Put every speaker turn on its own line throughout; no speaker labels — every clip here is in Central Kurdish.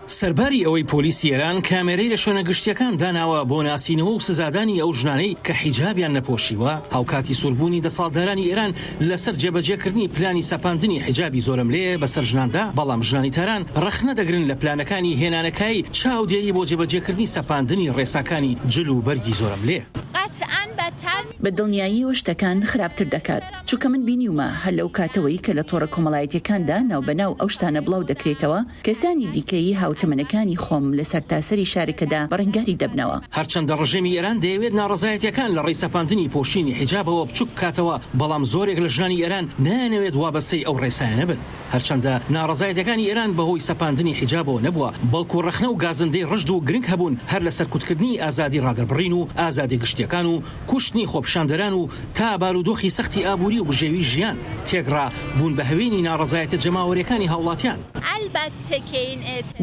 سەرباری ئەوەی پۆلیسی ئێران کامێرەی لە شوێنە گشتییەکان داناوە بۆ ناسینەوە و سزادانی ئەو ژنانەی کە حیجابیان نەپۆشیوە، هاوکاتی سووربوونی دەسەڵاتدارانی ئێران لەسەر جێبەجێکردنی پلانی سەپاندنی حیجابی زۆرەملێ بەسەر ژناندا، بەڵام ژنانی تاران ڕەخنە دەگرن لە پلانەکانی هێنانەکایەی چاودێری بۆ جێبەجێکردنی سەپاندنی ڕێساکانی جل و بەرگی زۆرەملێ.
بە دڵنیاییەوە شتەکان خراپتر دەکات، چونکە من بینیومە هەر لەو کاتەوەی کە لە تۆڕە کۆمەڵایەتیەکاندا ناوبەناو ئەو شتانە بڵاو دەکرێتەوە، کەسانی دیکەی هاوتەمەنەکانی خۆم لە سەرتاسەری شارەکەدا بەڕەنگاری دەبنەوە.
هەرچەندە ڕژێمی ئێران دەیەوێت ناڕەزایەتیەکان لە ڕێی سەپاندنی پۆشینی حیجابەوە بچوک بکاتەوە، بەڵام زۆرێک لە ژنانی ئێران نایانەوێت وابەستەی ئەو ڕێسایانە بن. هەرچەندە ناڕەزایەتیەکانی ئێران بەهۆی سەپاندنی حیجابەوە نەبووە، بەڵکو ڕەخنە و گازندەی ڕژد و گرنگ هەبوون هەر لە سەرکوتکردنی ئازادی ڕادەربڕین و ئازادیە گشتیەکان و کوشتنی خۆپیشاندەران و تا بارودۆخی سەختی ئابووری و بژێوی ژیان تێکڕا بوون بە هەوێنی ناڕەزایەتیە جەماوەریەکانی هاوڵاتیان.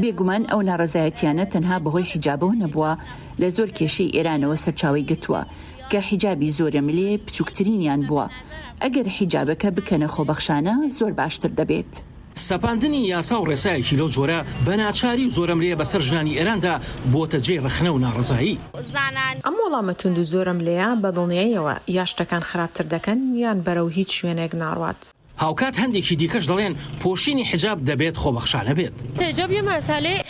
بێگومان ئەو ناڕەزایەتیانە تەنها بەهۆی حیجابەوە نەبووە، لە زۆر کێشەی ئێرانەوە سەرچاوەی گرتووە، کە حیجابی زۆرەملێ بچووکترینیان بووە. ئەگەر حیجابەکە بکەنە خۆبەخشانە زۆر باشتر دەبێت.
سەپاندنی یاسا و ڕێسایەکی لەو جۆرە بە ناچاری و زۆرەملێ بەسەر ژنانی ئێراندا بووەتە جێی ڕەخنە و ناڕەزایی.
ئەم وەڵامە توند و زۆرەملێیە بە دڵنیاییەوە یا شتەکان خراپتر دەکەن یان بەرەو هیچ شوێنێک ناڕوات.
هاوکات هەندێکی دیکەش دەڵێن پۆشینی حیجاب دەبێت خۆبەخشانە بێت.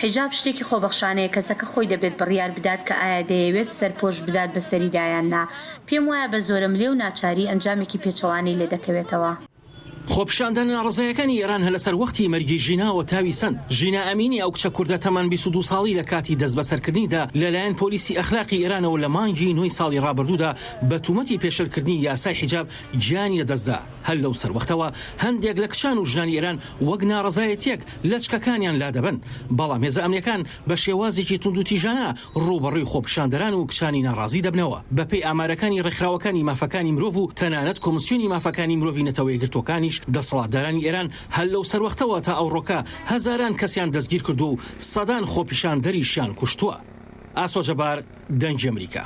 حیجاب شتێکی خۆبەخشانەیە، کەسەکە خۆی دەبێت بڕیار بدات کە ئایا دەیەوێت سەرپۆش بدات بەسەریدا یان نا. پێم وایە بە زۆرەملێ و ناچاری ئەنجامێکی پێچەوانەی لێ دەکەوێتەوە.
خۆپیشاندانە ناڕەزایەکانی ئێران هەر لەسەر وەختی مەرگی ژیناوە تاوی سەند. ژینا ئەمینی ئەو کچە کوردە تەمەن 22 ساڵی لە کاتی دەستبەسەرکردنیدا لەلایەن پۆلیسی ئەخلاقی ئێرانەوە لە مانگی نۆی ساڵی ڕابردوودا بە تومەتی پێشێلکردنی یاسای حیجاب گیانی لەدەستدا. هەر لەو سەروەختەوە هەندێک لە کچان و ژنانی ئێران وەک ناڕەزایەتییەک لەچکەکانیان لادەبەن، بەڵام هێزە ئەمنییەکان بە شێوازێکی توندوتیژانە ڕووبەڕووی خۆپیشاندەران و کچانی ناڕازی دەبنەوە. بەپێی ئامارەکانی ڕێکخراوەکانی مافەکانی مرۆڤ و تەنانەت کۆمسیۆنی مافەکانی مرۆڤی نەتەوەیەکگرتووەکانیش، دەسەڵاتدارانی ئێران هەر لەو سەروەختەوە تا ئەوڕۆکە هەزاران کەسیان دەستگیرکردووە و سەدان خۆپیشاندەریشیان کوشتووە. ئاسۆ جەبار، دەنگی ئەمریکا.